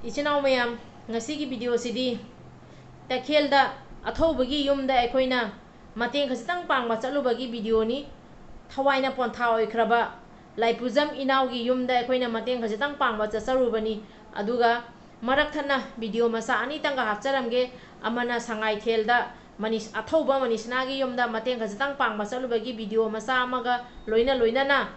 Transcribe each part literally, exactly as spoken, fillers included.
ꯏꯆꯤꯟ ꯏꯅꯥꯎ ꯃꯌꯥꯝ, ꯉꯁꯤꯒꯤ ꯚꯤꯗꯤꯑꯣꯁꯤꯗꯤ ꯇꯈꯦꯜꯗ ꯑꯊꯧꯕꯒꯤ ꯌꯨꯝꯗ ꯑꯩꯈꯣꯏꯅ ꯃꯇꯦꯡ ꯈꯖꯤꯛꯇꯪ ꯄꯥꯡꯕ ꯆꯠꯂꯨꯕꯒꯤ ꯚꯤꯗꯤꯑꯣꯅꯤ꯫ ꯊꯋꯥꯏꯅ ꯄꯣꯟꯊꯥ ꯑꯣꯏꯈ꯭ꯔꯕ ꯂꯥꯏꯄꯨꯖꯝ ꯏꯅꯥꯎꯒꯤ ꯌꯨꯝꯗ ꯑꯩꯈꯣꯏꯅ ꯃꯇꯦꯡ ꯈꯖꯤꯛꯇꯪ ꯄꯥꯡꯕ ꯆꯠꯆꯔꯨꯕꯅꯤ꯫ ꯑꯗꯨꯒ ꯃꯔꯛ ꯊꯠꯅ ꯚꯤꯗꯤꯑꯣ ꯃꯆꯥ ꯑꯅꯤꯇꯪꯒ ꯍꯥꯞꯆꯔꯝꯒꯦ꯫ ꯑꯃꯅ ꯁꯉꯥꯏꯊꯦꯜꯗ ꯃꯅꯤꯁ-, ꯑꯊꯧꯕ ꯃꯅꯤꯁꯅꯥꯒꯤ ꯌꯨꯝꯗ ꯃꯇꯦꯡ ꯈꯖꯤꯛꯇꯪ ꯄꯥꯡꯕ ꯆꯠꯂꯨꯕꯒꯤ ꯚꯤꯗꯤꯑꯣ ꯃꯆꯥ ꯑꯃꯒ ꯂꯣꯏꯅ ꯂꯣꯏꯅꯅ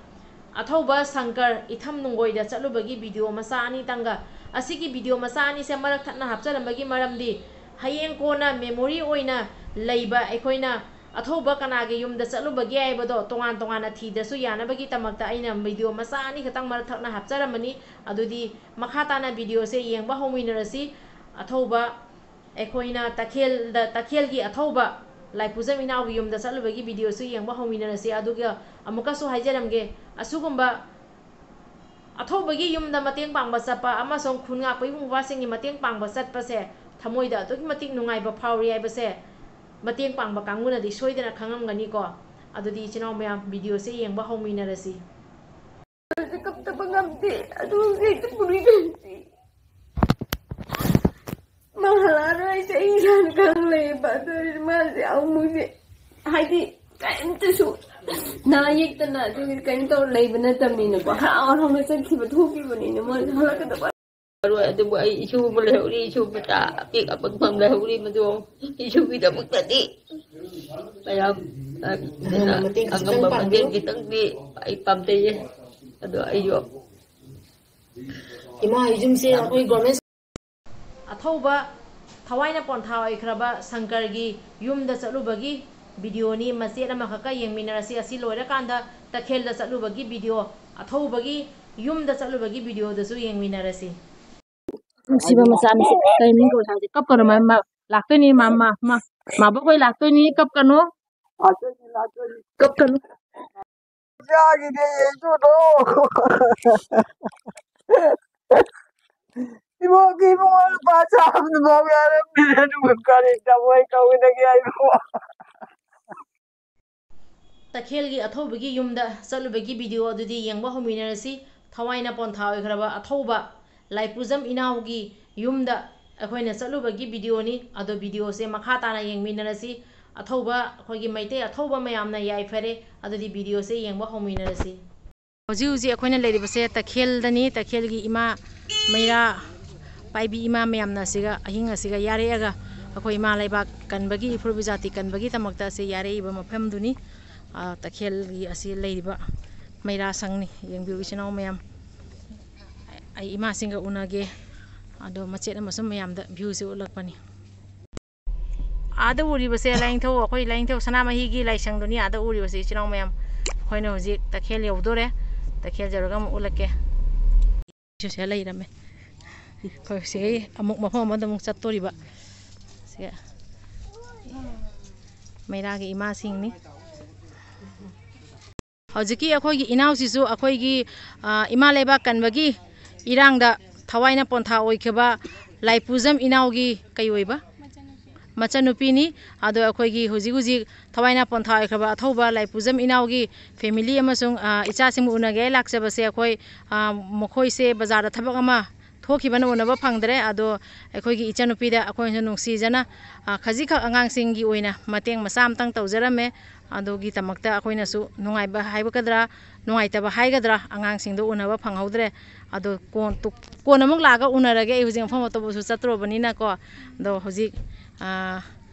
ꯑꯊꯧꯕ ꯁꯪꯀꯔ ꯏꯊꯝ ꯅꯨꯡꯒꯣꯏꯗ ꯆꯠꯂꯨꯕꯒꯤ ꯚꯤꯗꯤꯑꯣ ꯃꯆꯥ ꯑꯅꯤꯇꯪꯒ, ꯑꯁꯤꯒꯤ ꯚꯤꯗꯤꯑꯣ ꯃꯆꯥ ꯑꯅꯤꯁꯦ ꯃꯔꯛ ꯊꯠꯅ ꯍꯥꯞꯆꯔꯝꯕꯒꯤ ꯃꯔꯝꯗꯤ, ꯍꯌꯦꯡ ꯀꯣꯟꯅ ꯃꯦꯃꯣꯔꯤ ꯑꯣꯏꯅ ꯂꯩꯕ ꯑꯩꯈꯣꯏꯅ ꯑꯊꯧꯕ ꯀꯅꯥꯒꯤ ꯌꯨꯝꯗ ꯆꯠꯂꯨꯕꯒꯦ ꯍꯥꯏꯕꯗꯣ ꯇꯣꯉꯥꯟ ꯇꯣꯉꯥꯟꯅ ꯊꯤꯗ꯭ꯔꯁꯨ ꯌꯥꯅꯕꯒꯤꯗꯃꯛꯇ ꯑꯩꯅ ꯚꯤꯗꯤꯑꯣ ꯃꯆꯥ ꯑꯅꯤꯈꯛꯇꯪ ꯃꯔꯛ ꯊꯠꯅ ꯍꯥꯞꯆꯔꯝꯕꯅꯤ꯫ ꯑꯗꯨꯗꯤ ꯃꯈꯥ ꯇꯥꯅ ꯚꯤꯗꯤꯑꯣꯁꯦ ꯌꯦꯡꯕ ꯍꯧꯃꯤꯟꯅꯔꯁꯤ꯫ ꯑꯊꯧꯕ ꯑꯩꯈꯣꯏꯅ ꯇꯈꯦꯜꯗ, ꯇꯈꯦꯜꯒꯤ ꯑꯊꯧꯕ ꯂꯥꯏꯄꯨꯖꯝ ꯏꯅꯥꯎꯒꯤ ꯌꯨꯝꯗ ꯆꯠꯂꯨꯕꯒꯤ ꯚꯤꯗꯤꯑꯣꯁꯨ ꯌꯦꯡꯕ ꯍꯧꯃꯤꯟꯅꯔꯁꯤ꯫ ꯑꯗꯨꯒ ꯑꯃꯨꯛꯀꯁꯨ ꯍꯥꯏꯖꯔꯝꯒꯦ, ꯑꯁꯤꯒꯨꯝꯕ ꯑꯊꯧꯕꯒꯤ ꯌꯨꯝꯗ ꯃꯇꯦꯡ ꯄꯥꯡꯕ ꯆꯠꯄ ꯑꯃꯁꯨꯡ ꯈꯨꯟ ꯉꯥꯛꯄ ꯏꯕꯨꯡ ꯏꯄ꯭ꯋꯥꯁꯤꯡꯒꯤ ꯃꯇꯦꯡ ꯄꯥꯡꯕ ꯆꯠꯄꯁꯦ ꯊꯃꯣꯏꯗ ꯑꯗꯨꯛꯀꯤ ꯃꯇꯤꯛ ꯅꯨꯡꯉꯥꯏꯕ ꯐꯥꯎꯔꯤ ꯍꯥꯏꯕꯁꯦ ꯃꯇꯦꯡ ꯄꯥꯡꯕ ꯀꯥꯡꯕꯨꯅꯗꯤ ꯁꯣꯏꯗꯅ ꯈꯪꯉꯝꯒꯅꯤꯀꯣ꯫ ꯑꯗꯨꯗꯤ ꯏꯆꯤꯟ ꯏꯅꯥꯎ ꯃꯌꯥꯝ, ꯚꯤꯗꯤꯑꯣꯁꯦ ꯌꯦꯡꯕ ꯍꯧꯃꯤꯟꯅꯔꯁꯤ꯫ ꯀꯞꯇꯕ ꯉꯝꯗꯦ꯫ ꯑꯗꯨ ꯍꯧꯖꯤꯛ ꯍꯦꯛꯇ ꯄꯨꯔꯤ ꯂꯩꯔꯤꯁꯤ꯫ ꯃꯥ ꯍꯜꯂꯛꯑꯔꯣꯏ ꯍꯥꯏꯁꯦ ꯑꯩ ꯏꯁꯥꯅ ꯈꯪ ꯂꯩꯌꯦꯕ꯫ ꯑꯗꯨ ꯑꯣꯏꯔꯁꯨ ꯃꯥꯁꯦ ꯑꯃꯨꯛꯁꯦ ꯍꯥꯏꯗꯤ ꯀꯔꯤꯝꯇꯁꯨ ꯅꯥ ꯌꯦꯛꯇꯅ ꯑꯗꯨꯒꯤ ꯀꯔꯤꯝ ꯇꯧꯔ ꯂꯩꯕ ꯅꯠꯇꯕꯅꯤꯅꯀꯣ꯫ ꯍꯔꯥꯎ ꯍꯔꯥꯎꯅ ꯆꯠꯈꯤꯕ ꯊꯣꯛꯈꯤꯕꯅꯤꯅ ꯃꯥꯁꯦ ꯍꯜꯂꯛꯀꯗꯕ ꯑꯔꯣꯏ꯫ ꯑꯗꯨꯕꯨ ꯑꯩ ꯏꯁꯨ ꯑꯃ ꯂꯩꯍꯧꯔꯤ, ꯏꯁꯨ ꯃꯆꯥ ꯑꯄꯤꯛ ꯑꯄꯤꯛꯄ ꯑꯃ ꯂꯩꯍꯧꯔꯤ, ꯃꯗꯨ ꯏꯁꯨꯒꯤꯗꯃꯛꯇꯗꯤ ꯃꯌꯥꯝ, ꯑ, ꯑꯗꯨꯅ ꯃꯇꯦꯡ ꯈꯤꯇꯪ ꯑꯉꯝꯕ ꯄꯥꯡꯕꯤꯌꯨ꯫ ꯃꯇꯦꯡ ꯈꯤꯇꯪꯗꯤ ꯑꯩ ꯄꯥꯝꯖꯩꯌꯦ꯫ ꯑꯗꯣ ꯑꯩꯁꯨ ꯏꯃꯥ ꯌꯨꯝꯁꯦ ꯑꯩꯈꯣꯏ ꯒꯣꯔꯃꯦꯟ ꯑꯊꯧꯕ ꯊꯋꯥꯏꯅ ꯄꯣꯟꯊꯥ ꯑꯣꯏꯈ꯭ꯔꯕ ꯁꯪꯀꯔꯒꯤ ꯌꯨꯝꯗ ꯆꯠꯂꯨꯕꯒꯤ ꯚꯤꯗꯤꯑꯣꯅꯤ꯫ ꯃꯆꯦꯠ ꯑꯃꯈꯛꯀ ꯌꯦꯡꯃꯤꯟꯅꯔꯁꯤ꯫ ꯑꯁꯤ ꯂꯣꯏꯔꯀꯥꯟꯗ ꯇꯈꯦꯜꯗ ꯆꯠꯂꯨꯕꯒꯤ ꯚꯤꯗꯤꯑꯣ, ꯑꯊꯧꯕꯒꯤ ꯌꯨꯝꯗ ꯆꯠꯂꯨꯕꯒꯤ ꯚꯤꯗꯤꯑꯣꯗꯨꯁꯨ ꯌꯦꯡꯃꯤꯟꯅꯔꯁꯤ꯫ ꯅꯨꯡꯁꯤꯕ ꯃꯆꯥ, ꯅꯨꯡꯁꯤ ꯀꯩ ꯃꯤꯡ ꯀꯧꯏ ꯍꯥꯏꯕꯗꯤ ꯀꯞꯀꯅꯨ, ꯃꯥ, ꯃꯥ ꯂꯥꯛꯇꯣꯏꯅꯤ, ꯃꯥ, ꯃꯥ, ꯃꯥ, ꯃꯥꯕꯣꯛ ꯍꯣꯏ ꯂꯥꯛꯇꯣꯏꯅꯤ, ꯀꯞꯀꯅꯨ, ꯀꯞꯀꯅꯨ꯫ ꯌꯥꯒꯤꯗꯦ, ꯌꯦꯡꯉꯨꯅꯨ꯫ ꯏꯕꯣꯛꯀꯤ ꯏꯕꯨꯡꯉꯣ ꯂꯨꯄꯥ ꯆꯥꯝꯃꯗꯨꯐꯥꯎ ꯌꯥꯔꯝꯗ꯭ꯔꯦ, ꯑꯗꯨꯒ ꯀꯔꯤ ꯊꯃꯣꯏ ꯇꯧꯒꯗꯒꯦ ꯍꯥꯏꯕꯣ? ꯇꯈꯦꯜꯒꯤ ꯑꯊꯧꯕꯒꯤ ꯌꯨꯝꯗ ꯆꯠꯂꯨꯕꯒꯤ ꯚꯤꯗꯤꯑꯣ ꯑꯗꯨꯗꯤ ꯌꯦꯡꯕ ꯍꯧꯃꯤꯟꯅꯔꯁꯤ꯫ ꯊꯋꯥꯏꯅ ꯄꯣꯟꯊꯥ ꯑꯣꯏꯈ꯭ꯔꯕ ꯑꯊꯧꯕ ꯂꯥꯏꯄꯨꯖꯝ ꯏꯅꯥꯎꯒꯤ ꯌꯨꯝꯗ ꯑꯩꯈꯣꯏꯅ ꯆꯠꯂꯨꯕꯒꯤ ꯚꯤꯗꯤꯑꯣꯅꯤ꯫ ꯑꯗꯣ ꯚꯤꯗꯤꯑꯣꯁꯦ ꯃꯈꯥ ꯇꯥꯅ ꯌꯦꯡꯃꯤꯟꯅꯔꯁꯤ꯫ ꯑꯊꯧꯕ, ꯑꯩꯈꯣꯏꯒꯤ ꯃꯩꯇꯩ ꯑꯊꯧꯕ ꯃꯌꯥꯝꯅ ꯌꯥꯏꯐꯔꯦ꯫ ꯑꯗꯨꯗꯤ ꯚꯤꯗꯤꯑꯣꯁꯦ ꯌꯦꯡꯕ ꯍꯧꯃꯤꯟꯅꯔꯁꯤ꯫ ꯍꯧꯖꯤꯛ ꯍꯧꯖꯤꯛ ꯑꯩꯈꯣꯏꯅ ꯂꯩꯔꯤꯕꯁꯦ ꯇꯈꯦꯜꯗꯅꯤ꯫ ꯇꯈꯦꯜꯒꯤ ꯏꯃꯥ ꯃꯩꯔꯥ ꯄꯥꯏꯕꯤ ꯏꯃꯥ ꯃꯌꯥꯝꯅ ꯑꯁꯤꯒ, ꯑꯍꯤꯡ ꯑꯁꯤꯒ ꯌꯥꯔꯦꯛꯑꯒ ꯑꯩꯈꯣꯏ ꯏꯃꯥ ꯂꯩꯕꯥꯛ ꯀꯟꯕꯒꯤ, ꯏꯐꯨꯔꯨꯞ ꯏꯖꯥꯇꯤ ꯀꯟꯕꯒꯤꯗꯃꯛꯇ ꯑꯁꯤ ꯌꯥꯔꯦꯛꯏꯕ ꯃꯐꯝꯗꯨꯅꯤ꯫ ꯑꯥ, ꯇꯈꯦꯜꯒꯤ ꯑꯁꯤ ꯂꯩꯔꯤꯕ ꯃꯩꯔꯥ ꯁꯪꯅꯤ꯫ ꯌꯦꯡꯕꯤꯌꯨ ꯏꯆꯤꯟ ꯏꯅꯥꯎ ꯃꯌꯥꯝ꯫ ꯑꯩ ꯏꯃꯥꯁꯤꯡꯒ ꯎꯅꯒꯦ꯫ ꯑꯗꯣ ꯃꯆꯦꯠ ꯑꯃ ꯁꯨꯝ ꯃꯌꯥꯝꯗ ꯚ꯭ꯌꯨꯁꯦ ꯎꯠꯂꯛꯄꯅꯤ꯫ ꯑꯥꯗ ꯎꯔꯤꯕꯁꯦ ꯂꯥꯏꯅꯤꯡꯊꯧ, ꯑꯩꯈꯣꯏ ꯂꯥꯏꯅꯤꯡꯊꯧ ꯁꯅꯥꯃꯍꯤꯒꯤ ꯂꯥꯏꯁꯪꯗꯨꯅꯤ꯫ ꯑꯥꯗ ꯎꯔꯤꯕꯁꯦ ꯏꯆꯤꯟ ꯏꯅꯥꯎ ꯃꯌꯥꯝ, ꯑꯩꯈꯣꯏꯅ ꯍꯧꯖꯤꯛ ꯇꯈꯦꯜ ꯌꯧꯗꯣꯔꯦ꯫ ꯇꯈꯦꯜ ꯌꯧꯔꯒ ꯑꯃꯨꯛ ꯎꯠꯂꯛꯀꯦ꯫ ꯁꯤꯁꯦ ꯂꯩꯔꯝꯃꯦ꯫ ꯑꯩꯈꯣꯏ ꯁꯤꯒꯤ ꯑꯃꯨꯛ ꯃꯐꯝ ꯑꯃꯗ ꯑꯃꯨꯛ ꯆꯠꯇꯣꯔꯤꯕ꯫ ꯁꯤꯒ ꯃꯩꯔꯥꯒꯤ ꯏꯃꯥꯁꯤꯡꯅꯤ꯫ ꯍꯧꯖꯤꯛꯀꯤ ꯑꯩꯈꯣꯏꯒꯤ ꯏꯅꯥꯎꯁꯤꯁꯨ ꯑꯩꯈꯣꯏꯒꯤ, ꯑ, ꯏꯃꯥ ꯂꯩꯕꯥꯛ ꯀꯟꯕꯒꯤ ꯏꯔꯥꯡꯗ ꯊꯋꯥꯏꯅ ꯄꯣꯟꯊꯥ ꯑꯣꯏꯈꯤꯕ ꯂꯥꯏꯄꯨꯖꯝ ꯏꯅꯥꯎꯒꯤ ꯀꯩ ꯑꯣꯏꯕ? ꯃꯆꯟꯅꯨꯄꯤꯅꯤ꯫ ꯑꯗꯣ ꯑꯩꯈꯣꯏꯒꯤ ꯍꯧꯖꯤꯛ ꯍꯧꯖꯤꯛ ꯊꯋꯥꯏꯅ ꯄꯣꯟꯊꯥ ꯑꯣꯏꯈ꯭ꯔꯕ ꯑꯊꯧꯕ ꯂꯥꯏꯄꯨꯖꯝ ꯏꯅꯥꯎꯒꯤ ꯐꯦꯃꯤꯂꯤ ꯑꯃꯁꯨꯡ, ꯑ, ꯏꯆꯥꯁꯤꯡꯕꯨ ꯎꯅꯒꯦ ꯂꯥꯛꯆꯕꯁꯦ ꯑꯩꯈꯣꯏ, ꯑ, ꯃꯈꯣꯏꯁꯦ ꯕꯖꯥꯔꯗ ꯊꯕꯛ ꯑꯃ ꯊꯣꯛꯈꯤꯕꯅ ꯎꯅꯕ ꯐꯪꯗ꯭ꯔꯦ꯫ ꯑꯗꯣ ꯑꯩꯈꯣꯏꯒꯤ ꯏꯆꯟꯅꯨꯄꯤꯗ ꯑꯩꯈꯣꯏꯅꯁꯨ ꯅꯨꯡꯁꯤꯖꯅ, ꯑ, ꯈꯖꯤꯛꯈꯛ ꯑꯉꯥꯡꯁꯤꯡꯒꯤ ꯑꯣꯏꯅ ꯃꯇꯦꯡ ꯃꯆꯥ ꯑꯃꯇꯪ ꯇꯧꯖꯔꯝꯃꯦ꯫ ꯑꯗꯨꯒꯤꯗꯃꯛꯇ ꯑꯩꯈꯣꯏꯅꯁꯨ ꯅꯨꯡꯉꯥꯏꯕ ꯍꯥꯏꯒꯗ꯭ꯔꯥ, ꯅꯨꯡꯉꯥꯏꯇꯕ ꯍꯥꯏꯒꯗ꯭ꯔꯥ, ꯑꯉꯥꯡꯁꯤꯡꯗꯣ ꯎꯅꯕ ꯐꯪꯍꯧꯗ꯭ꯔꯦ꯫ ꯑꯗꯣ ꯀꯣꯟ-, ꯇꯨ-, ꯀꯣꯟꯅ ꯑꯃꯨꯛ ꯂꯥꯛꯑꯒ ꯎꯅꯔꯒꯦ꯫ ꯑꯩ ꯍꯧꯖꯤꯛ ꯃꯐꯝ ꯑꯇꯣꯞꯄꯁꯨ ꯆꯠꯇ꯭ꯔꯨꯕꯅꯤꯅꯀꯣ꯫ ꯑꯗꯣ ꯍꯧꯖꯤꯛ, ꯑ,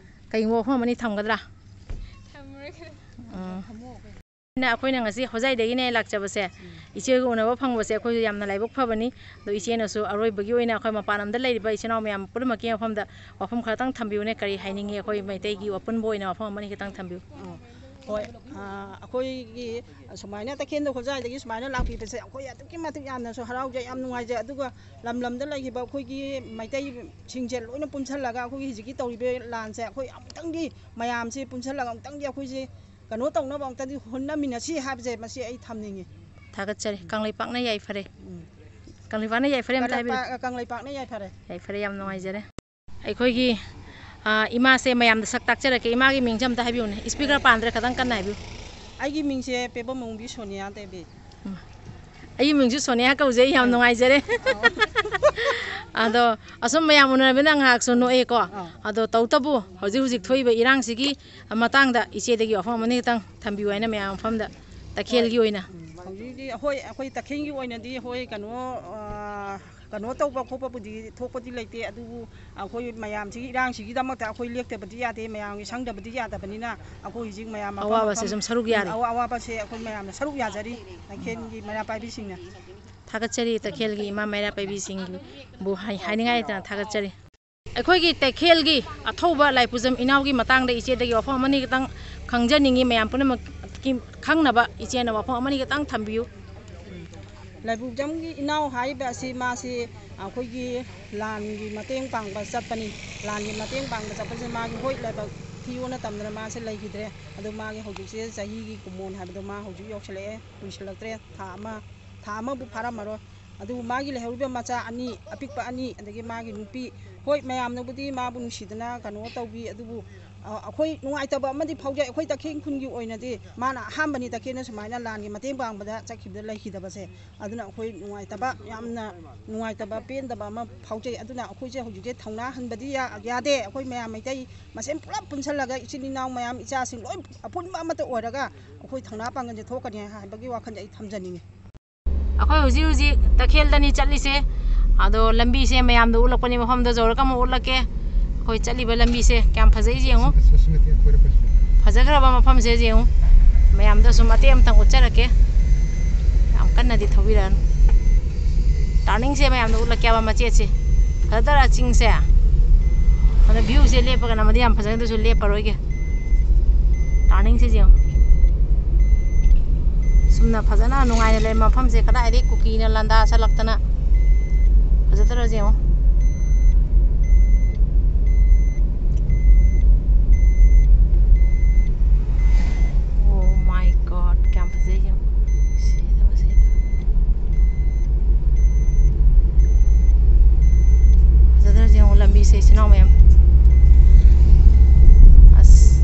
ꯀꯩꯒꯨꯝꯕ ꯋꯥꯐꯝ ꯑꯃꯅꯤ ꯊꯝꯒꯗ꯭ꯔꯥ? ꯊꯝꯃꯔꯣꯏꯒꯦ꯫ ꯎꯝ꯫ ꯑꯩꯈꯣꯏꯅ ꯉꯁꯤ ꯍꯣꯖꯥꯏꯗꯒꯤꯅꯦ ꯂꯥꯛꯆꯕꯁꯦ꯫ ꯎꯝ꯫ ꯏꯆꯦꯒ ꯎꯅꯕ ꯐꯪꯕꯁꯦ ꯑꯩꯈꯣꯏꯁꯨ ꯌꯥꯝꯅ ꯂꯥꯏꯕꯛ ꯐꯕꯅꯤ꯫ ꯑꯗꯣ ꯏꯆꯦꯅꯁꯨ ꯑꯔꯣꯏꯕꯒꯤ ꯑꯣꯏꯅ ꯑꯩꯈꯣꯏ ꯃꯄꯥꯟ ꯂꯝꯗ ꯂꯩꯔꯤꯕ ꯏꯆꯤꯟ ꯏꯅꯥꯎ ꯃꯌꯥꯝ ꯄꯨꯝꯅꯃꯛꯀꯤ ꯃꯐꯝꯗ ꯋꯥꯐꯝ ꯈꯔꯇꯪ ꯊꯝꯕꯤꯌꯨꯅꯦ꯫ ꯀꯔꯤ ꯍꯥꯏꯅꯤꯡꯉꯤ? ꯑꯩꯈꯣꯏ ꯃꯩꯇꯩꯒꯤ ꯑꯄꯨꯟꯕ ꯑꯣꯏꯅ ꯋꯥꯐꯝ ꯑꯃꯅꯤ ꯈꯤꯇꯪ ꯊꯝꯕꯤꯌꯨ꯫ ꯑꯣ, ꯍꯣꯏ꯫ ꯑꯥ, ꯑꯩꯈꯣꯏꯒꯤ ꯁꯨꯃꯥꯏꯅ ꯇꯈꯦꯜꯗ ꯍꯣꯖꯥꯏꯗꯒꯤ ꯁꯨꯃꯥꯏꯅ ꯂꯥꯛꯄꯤꯕꯁꯦ ꯑꯩꯈꯣꯏ ꯑꯗꯨꯛꯀꯤ ꯃꯇꯤꯛ ꯌꯥꯝꯅꯁꯨ ꯍꯔꯥꯎꯖꯩ, ꯌꯥꯝ ꯅꯨꯡꯉꯥꯏꯖꯩ꯫ ꯑꯗꯨꯒ ꯂꯝ ꯂꯝꯗ ꯂꯩꯈꯤꯕ ꯑꯩꯈꯣꯏꯒꯤ ꯃꯩꯇꯩꯁꯤꯡꯁꯦ ꯂꯣꯏꯅ ꯄꯨꯟꯁꯜꯂꯒ ꯑꯩꯈꯣꯏꯒꯤ ꯍꯧꯖꯤꯛꯀꯤ ꯇꯧꯔꯤꯕ ꯂꯥꯟꯁꯦ ꯑꯩꯈꯣꯏ ꯑꯃꯨꯛꯇꯪꯗꯤ ꯃꯌꯥꯝꯁꯦ ꯄꯨꯟꯁꯜꯂꯒ ꯑꯃꯨꯛꯇꯪꯗꯤ ꯑꯩꯈꯣꯏꯁꯦ ꯀꯩꯅꯣ ꯇꯧꯅꯕ ꯑꯃꯨꯛꯇꯪꯗꯤ ꯍꯣꯠꯅꯃꯤꯟꯅꯁꯤ ꯍꯥꯏꯕꯁꯦ ꯃꯁꯤ ꯑꯩ ꯊꯝꯅꯤꯡꯉꯤ꯫ ꯊꯥꯒꯠꯆꯔꯤ꯫ ꯀꯪꯂꯩꯄꯥꯛꯅ ꯌꯥꯏꯐꯔꯦ꯫ ꯎꯝ꯫ ꯀꯪꯂꯩꯄꯥꯛꯅ ꯌꯥꯏꯐꯔꯦ ꯑꯝꯇ ꯍꯥꯏꯕꯤꯌꯨ꯫ ꯀꯪꯂꯩꯄꯥꯛ-, ꯀꯪꯂꯩꯄꯥꯛꯅ ꯌꯥꯏꯐꯔꯦ꯫ ꯌꯥꯏꯐꯔꯦ, ꯌꯥꯝ ꯅꯨꯡꯉꯥꯏꯖꯔꯦ꯫ ꯑꯩꯈꯣꯏꯒꯤ, ꯑ, ꯏꯃꯥꯁꯦ ꯃꯌꯥꯝꯗ ꯁꯛ ꯇꯥꯛꯆꯔꯛꯀꯦ꯫ ꯏꯃꯥꯒꯤ ꯃꯤꯡꯁꯦ ꯑꯝꯇ ꯍꯥꯏꯕꯤꯌꯨꯅꯦ꯫ ꯏꯁꯄꯤꯀꯔ ꯄꯥꯟꯗ꯭ꯔꯦ, ꯈꯤꯇꯪ ꯀꯟꯅ ꯍꯥꯏꯕꯤꯌꯨ꯫ ꯑꯩꯒꯤ ꯃꯤꯡꯁꯦ ꯄꯦꯕꯝꯃꯌꯨꯝꯕꯤ ꯁꯣꯅꯤꯌꯥ ꯗꯦꯕꯤ꯫ ꯎꯝ꯫ ꯑꯩꯒꯤ ꯃꯤꯡꯁꯨ ꯁꯣꯅꯤꯌꯥ ꯀꯧꯖꯩ, ꯌꯥꯝ ꯅꯨꯡꯉꯥꯏꯖꯔꯦ꯫ ꯑꯗꯣ ꯑꯁꯨꯝ ꯃꯌꯥꯝ ꯎꯅꯔꯕꯅꯤꯅ ꯉꯥꯏꯍꯥꯛꯁꯨ ꯅꯣꯛꯑꯦꯀꯣ꯫ ꯑꯥ꯫ ꯑꯗꯣ ꯇꯧꯕꯇꯕꯨ ꯍꯧꯖꯤꯛ ꯍꯧꯖꯤꯛ ꯊꯣꯛꯏꯕ ꯏꯔꯥꯡꯁꯤꯒꯤ ꯃꯇꯥꯡꯗ ꯏꯆꯦꯗꯒꯤ ꯋꯥꯐꯝ ꯑꯃꯅꯤ ꯈꯛꯇꯪ ꯊꯝꯕꯤꯌꯨ ꯍꯥꯏꯅ ꯃꯌꯥꯝ ꯃꯐꯝꯗ ꯇꯈꯦꯜꯒꯤ ꯑꯣꯏꯅ꯫ ꯎꯝ, ꯍꯧꯖꯤꯛꯇꯤ ꯑꯩꯈꯣꯏ, ꯑꯩꯈꯣꯏ ꯇꯈꯦꯜꯒꯤ ꯑꯣꯏꯅꯗꯤ ꯍꯣꯏ ꯀꯩꯅꯣ, ꯑꯥ, ꯀꯩꯅꯣ ꯇꯧꯕ ꯈꯣꯠꯄꯕꯨꯗꯤ ꯊꯣꯛꯄꯗꯤ ꯂꯩꯇꯦ, ꯑꯗꯨꯕꯨ ꯑꯩꯈꯣꯏ ꯃꯌꯥꯝꯁꯤꯒꯤ ꯏꯔꯥꯡꯁꯤꯒꯤꯗꯃꯛꯇ ꯑꯩꯈꯣꯏ ꯂꯦꯞꯇꯕꯗꯤ ꯌꯥꯗꯦ, ꯃꯌꯥꯝꯒꯤ ꯁꯪꯗꯕꯗꯤ ꯌꯥꯗꯕꯅꯤꯅ ꯑꯩꯈꯣꯏ ꯍꯧꯖꯤꯛ ꯃꯌꯥꯝ ꯃꯐꯝ ꯑꯋꯥꯕꯁꯦ ꯃꯐꯝ ꯁꯨꯝ ꯁꯔꯨꯛ ꯌꯥꯔꯤ꯫ ꯑꯋꯥ-, ꯑꯋꯥꯕꯁꯦ ꯑꯩꯈꯣꯏ ꯃꯌꯥꯝꯅ ꯁꯔꯨꯛ ꯌꯥꯖꯔꯤ, ꯇꯈꯦꯜꯒꯤ ꯃꯩꯔꯥ ꯄꯥꯏꯕꯤꯁꯤꯡꯅ꯫ ꯊꯥꯒꯠꯆꯔꯤ, ꯇꯈꯦꯜꯒꯤ ꯏꯃꯥ ꯃꯩꯔꯥ ꯄꯥꯏꯕꯤꯁꯤꯡꯕꯨ ꯍꯥꯏ-, ꯍꯥꯏꯅꯤꯡꯉꯥꯏ ꯂꯩꯇꯅ ꯊꯥꯒꯠꯆꯔꯤ꯫ ꯑꯩꯈꯣꯏꯒꯤ ꯇꯈꯦꯜꯒꯤ ꯑꯊꯧꯕ ꯂꯥꯏꯄꯨꯖꯝ ꯏꯅꯥꯎꯒꯤ ꯃꯇꯥꯡꯗ ꯏꯆꯦꯗꯒꯤ ꯋꯥꯐꯝ ꯑꯃꯅꯤ ꯈꯛꯇꯪ ꯈꯪꯖꯅꯤꯡꯉꯤ, ꯃꯌꯥꯝ ꯄꯨꯝꯅꯃꯛꯀꯤ ꯈꯪꯅꯕ ꯏꯆꯦꯅ ꯋꯥꯐꯝ ꯑꯃꯅꯤ ꯈꯛꯇꯪ ꯊꯝꯕꯤꯌꯨ꯫ ꯂꯥꯏꯄꯨꯖꯝꯒꯤ ꯏꯅꯥꯎ ꯍꯥꯏꯔꯤꯕ ꯑꯁꯤ ꯃꯥꯁꯤ ꯑꯩꯈꯣꯏꯒꯤ ꯂꯥꯟꯒꯤ ꯃꯇꯦꯡ ꯄꯥꯡꯕ ꯆꯠꯄꯅꯤ꯫ ꯂꯥꯟꯒꯤ ꯃꯇꯦꯡ ꯄꯥꯡꯕ ꯆꯠꯄꯁꯦ ꯃꯥꯒꯤ ꯍꯣꯏ ꯂꯥꯏꯕꯛ ꯊꯤꯌꯣꯅ ꯇꯝꯗꯅ ꯃꯥꯁꯦ ꯂꯩꯈꯤꯗ꯭ꯔꯦ꯫ ꯑꯗꯣ ꯃꯥꯒꯤ ꯍꯧꯖꯤꯛꯁꯦ ꯆꯍꯤꯒꯤ ꯀꯨꯝꯑꯣꯟ ꯍꯥꯏꯕꯗꯣ ꯃꯥ ꯍꯧꯖꯤꯛ ꯌꯧꯁꯤꯜꯂꯛꯑꯦ, ꯀꯨꯏꯁꯤꯜꯂꯛꯇ꯭ꯔꯦ꯫ ꯊꯥ ꯑꯃ, ꯊꯥ ꯑꯃꯕꯨ ꯐꯥꯔꯝꯃꯔꯣꯏ꯫ ꯑꯗꯨꯕꯨ ꯃꯥꯒꯤ ꯂꯩꯍꯧꯔꯤꯕ ꯃꯆꯥ ꯑꯅꯤ, ꯑꯄꯤꯛꯄ ꯑꯅꯤ, ꯑꯗꯒꯤ ꯃꯥꯒꯤ ꯅꯨꯄꯤ, ꯍꯣꯏ, ꯃꯌꯥꯝꯅꯕꯨꯗꯤ ꯃꯥꯕꯨ ꯅꯨꯡꯁꯤꯗꯅ ꯀꯩꯅꯣ ꯇꯧꯕꯤ, ꯑꯗꯨꯕꯨ, ꯑ, ꯑꯩꯈꯣꯏ ꯅꯨꯡꯉꯥꯏꯇꯕ ꯑꯃꯗꯤ ꯐꯥꯎꯖꯩ꯫ ꯑꯩꯈꯣꯏ ꯇꯈꯦꯜ ꯈꯨꯟꯒꯤ ꯑꯣꯏꯅꯗꯤ ꯃꯥꯅ ꯑꯍꯥꯟꯕꯅꯤ ꯇꯈꯦꯜꯅ ꯁꯨꯃꯥꯏꯅ ꯂꯥꯟꯒꯤ ꯃꯇꯦꯡ ꯄꯥꯡꯕꯗ ꯆꯠꯈꯤꯕꯗ ꯂꯩꯈꯤꯗꯕꯁꯦ꯫ ꯑꯗꯨꯅ ꯑꯩꯈꯣꯏ ꯅꯨꯡꯉꯥꯏꯇꯕ, ꯌꯥꯝꯅ ꯅꯨꯡꯉꯥꯏꯇꯕ, ꯄꯦꯟꯗꯕ ꯑꯃ ꯐꯥꯎꯖꯩ꯫ ꯑꯗꯨꯅ ꯑꯩꯈꯣꯏꯁꯦ ꯍꯧꯖꯤꯛꯁꯦ ꯊꯧꯅꯥ ꯍꯟꯕꯗꯤ ꯌꯥ-, ꯌꯥꯗꯦ꯫ ꯑꯩꯈꯣꯏ ꯃꯌꯥꯝ ꯃꯩꯇꯩ ꯃꯁꯦꯟ ꯄꯨꯂꯞ ꯄꯨꯟꯁꯜꯂꯒ, ꯏꯆꯤꯟ ꯏꯅꯥꯎ ꯃꯌꯥꯝ, ꯏꯆꯥꯁꯤꯡ ꯂꯣꯏ ꯑꯄꯨꯟꯕ ꯑꯃꯠꯇ ꯑꯣꯏꯔꯒ ꯑꯩꯈꯣꯏ ꯊꯧꯅꯥ ꯄꯥꯡꯒꯜꯁꯦ ꯊꯣꯛꯀꯅꯤ ꯍꯥꯏꯕꯒꯤ ꯋꯥꯈꯜꯁꯦ ꯑꯩ ꯊꯝꯖꯅꯤꯡꯉꯤ꯫ ꯑꯩꯈꯣꯏ ꯍꯧꯖꯤꯛ ꯍꯧꯖꯤꯛ ꯇꯈꯦꯜꯗꯅꯤ ꯆꯠꯂꯤꯁꯦ꯫ ꯑꯗꯣ ꯂꯝꯕꯤꯁꯦ ꯃꯌꯥꯝꯗ ꯎꯠꯂꯛꯄꯅꯤ, ꯃꯐꯝꯗ ꯌꯧꯔꯒ ꯑꯃꯨꯛ ꯎꯠꯂꯛꯀꯦ꯫ ꯑꯩꯈꯣꯏ ꯆꯠꯂꯤꯕ ꯂꯝꯕꯤꯁꯦ ꯀꯌꯥꯝ ꯐꯖꯩ ꯌꯦꯡꯉꯨ꯫ ꯐꯖꯈ꯭ꯔꯕ ꯃꯐꯝꯁꯦ ꯌꯦꯡꯉꯨ꯫ ꯃꯌꯥꯝꯗ ꯁꯨꯝ ꯃꯇꯦꯛ ꯑꯃꯇꯪ ꯎꯠꯆꯔꯛꯀꯦ꯫ ꯌꯥꯝ ꯀꯟꯅꯗꯤ ꯊꯧꯕꯤꯔꯛꯑꯅꯨ꯫ ꯇꯥꯔꯅꯤꯡꯁꯦ ꯃꯌꯥꯝꯗ ꯎꯠꯂꯛꯀꯦꯕ, ꯃꯆꯦꯠꯁꯦ꯫ ꯐꯖꯗ꯭ꯔꯥ ꯆꯤꯡꯁꯦ? ꯑꯗꯣ ꯚ꯭ꯌꯨꯁꯦ ꯂꯦꯞꯄꯒꯅ ꯑꯃꯗꯤ ꯌꯥꯝ ꯐꯖꯩ, ꯑꯗꯨꯁꯨ ꯂꯦꯞꯄꯔꯣꯏꯒꯦ꯫ ꯇꯥꯔꯅꯤꯡꯁꯦ ꯌꯦꯡꯉꯨ꯫ ꯁꯨꯝꯅ ꯐꯖꯅ ꯅꯨꯡꯉꯥꯏꯅ ꯂꯩ ꯃꯐꯝꯁꯦ, ꯀꯗꯥꯏꯗꯒꯤ ꯀꯨꯀꯤꯅ ꯂꯥꯟꯗꯥꯁꯜꯂꯛꯇꯅ꯫ ꯐꯖꯗ꯭ꯔꯣ ꯌꯦꯡꯉꯨ꯫ Oh my God, ꯀꯌꯥꯝ ꯐꯖꯩ ꯌꯦꯡꯉꯨ꯫ ꯁꯤꯗꯕ, ꯁꯤꯗꯕ꯫ ꯐꯖꯗ꯭ꯔꯁꯦ ꯌꯦꯡꯉꯨ ꯂꯝꯕꯤꯁꯦ, ꯏꯆꯤꯟ ꯏꯅꯥꯎ ꯃꯌꯥꯝ꯫ ꯑꯁ꯫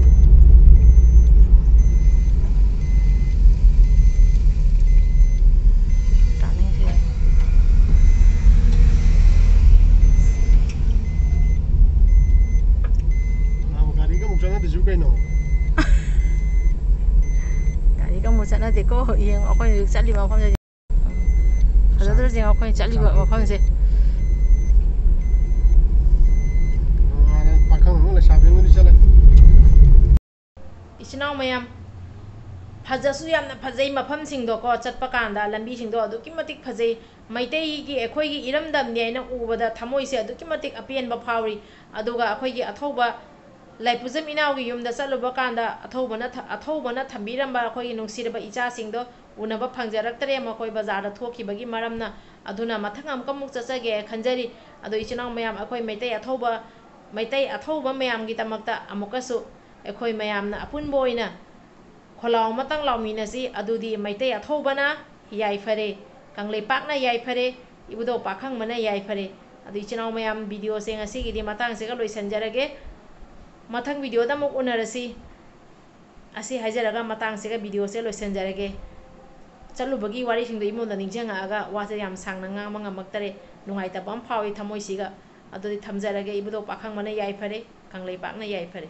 ꯀꯣ, ꯌꯦꯡꯉꯣ, ꯑꯩꯈꯣꯏꯅ ꯍꯧꯖꯤꯛ ꯆꯠꯂꯤꯕ ꯃꯐꯝꯁꯦ꯫ ꯐꯖꯗ꯭ꯔꯣ? ꯌꯦꯡꯉꯣ, ꯑꯩꯈꯣꯏꯅ ꯆꯠꯂꯤꯕ ꯃꯐꯝꯁꯦ꯫ ꯅꯨꯡꯉꯥꯏꯔꯦ, ꯄꯥꯈꯪ ꯑꯃ ꯂꯩꯁꯥꯕꯤ ꯑꯃꯗꯤ ꯆꯠꯂꯦ꯫ ꯏꯆꯤꯟ ꯏꯅꯥꯎ ꯃꯌꯥꯝ, ꯐꯖꯁꯨ ꯌꯥꯝꯅ ꯐꯖꯩ ꯃꯐꯝꯁꯤꯡꯗꯣꯀꯣ, ꯆꯠꯄ ꯀꯥꯟꯗ ꯂꯝꯕꯤꯁꯤꯡꯗꯣ ꯑꯗꯨꯛꯀꯤ ꯃꯇꯤꯛ ꯐꯖꯩ꯫ ꯃꯩꯇꯩꯒꯤ, ꯑꯩꯈꯣꯏꯒꯤ ꯏꯔꯝꯗꯝꯅꯤ ꯍꯥꯏꯅ ꯎꯕꯗ ꯊꯃꯣꯏꯁꯦ ꯑꯗꯨꯛꯀꯤ ꯃꯇꯤꯛ ꯑꯄꯦꯟꯕ ꯐꯥꯎꯔꯤ꯫ ꯑꯗꯨꯒ ꯑꯩꯈꯣꯏꯒꯤ ꯑꯊꯧꯕ ꯂꯥꯏꯄꯨꯖꯝ ꯏꯅꯥꯎꯒꯤ ꯌꯨꯝꯗ ꯆꯠꯂꯨꯕ ꯀꯥꯟꯗ ꯑꯊꯧꯕꯅ ꯊ-, ꯑꯊꯧꯕꯅ ꯊꯝꯕꯤꯔꯝꯕ ꯑꯩꯈꯣꯏꯒꯤ ꯅꯨꯡꯁꯤꯔꯕ ꯏꯆꯥꯁꯤꯡꯗꯣ ꯎꯅꯕ ꯐꯪꯖꯔꯛꯇꯔꯦ, ꯃꯈꯣꯏ ꯕꯖꯥꯔꯗ ꯊꯣꯛꯈꯤꯕꯒꯤ ꯃꯔꯝꯅ꯫ ꯑꯗꯨꯅ ꯃꯊꯪ ꯑꯃꯨꯛꯀꯃꯨꯛ ꯆꯠꯆꯒꯦ ꯈꯟꯖꯔꯤ꯫ ꯑꯗꯣ ꯏꯆꯤꯟ ꯏꯅꯥꯎ ꯃꯌꯥꯝ, ꯑꯩꯈꯣꯏ ꯃꯩꯇꯩ ꯑꯊꯧꯕ, ꯃꯩꯇꯩ ꯑꯊꯧꯕ ꯃꯌꯥꯝꯒꯤꯗꯃꯛꯇ ꯑꯃꯨꯛꯀꯁꯨ ꯑꯩꯈꯣꯏ ꯃꯌꯥꯝꯅ ꯑꯄꯨꯟꯕ ꯑꯣꯏꯅ ꯈꯣꯜꯂꯥꯎ ꯑꯃꯇꯪ ꯂꯥꯎꯃꯤꯟꯅꯁꯤ꯫ ꯑꯗꯨꯗꯤ ꯃꯩꯇꯩ ꯑꯊꯧꯕꯅ ꯌꯥꯏꯐꯔꯦ, ꯀꯪꯂꯩꯄꯥꯛꯅ ꯌꯥꯏꯐꯔꯦ, ꯏꯕꯨꯙꯧ ꯄꯥꯈꯪꯕꯅ ꯌꯥꯏꯐꯔꯦ꯫ ꯑꯗꯨ ꯏꯆꯤꯟ ꯏꯅꯥꯎ ꯃꯌꯥꯝ, videoꯁꯦ ꯉꯁꯤꯒꯤꯗꯤ ꯃꯇꯥꯡꯁꯤꯒ ꯂꯣꯏꯁꯤꯟꯖꯔꯒꯦ꯫ ꯃꯊꯪ videoꯗ ꯑꯃꯨꯛ ꯎꯅꯔꯁꯤ꯫ ꯑꯁꯤ ꯍꯥꯏꯖꯔꯒ ꯃꯇꯥꯡꯁꯤꯒ videoꯁꯦ ꯂꯣꯏꯁꯤꯟꯖꯔꯒꯦ꯫ ꯆꯠꯂꯨꯕꯒꯤ ꯋꯥꯔꯤꯁꯤꯡꯗꯣ ꯏꯃꯣꯟꯗ ꯅꯤꯡꯁꯤꯡꯉꯛꯑꯒ ꯋꯥꯁꯦ ꯌꯥꯝ ꯁꯥꯡꯅ ꯉꯥꯡꯕ ꯉꯝꯃꯛꯇꯔꯦ꯫ ꯅꯨꯡꯉꯥꯏꯇꯕ ꯑꯃ ꯐꯥꯎꯏ ꯊꯃꯣꯏꯁꯤꯒ꯫ ꯑꯗꯨꯗꯤ ꯊꯝꯖꯔꯒꯦ꯫ ꯏꯕꯨꯙꯧ ꯄꯥꯈꯪꯕꯅ ꯌꯥꯏꯐꯔꯦ, ꯀꯪꯂꯩꯄꯥꯛꯅ ꯌꯥꯏꯐꯔꯦ꯫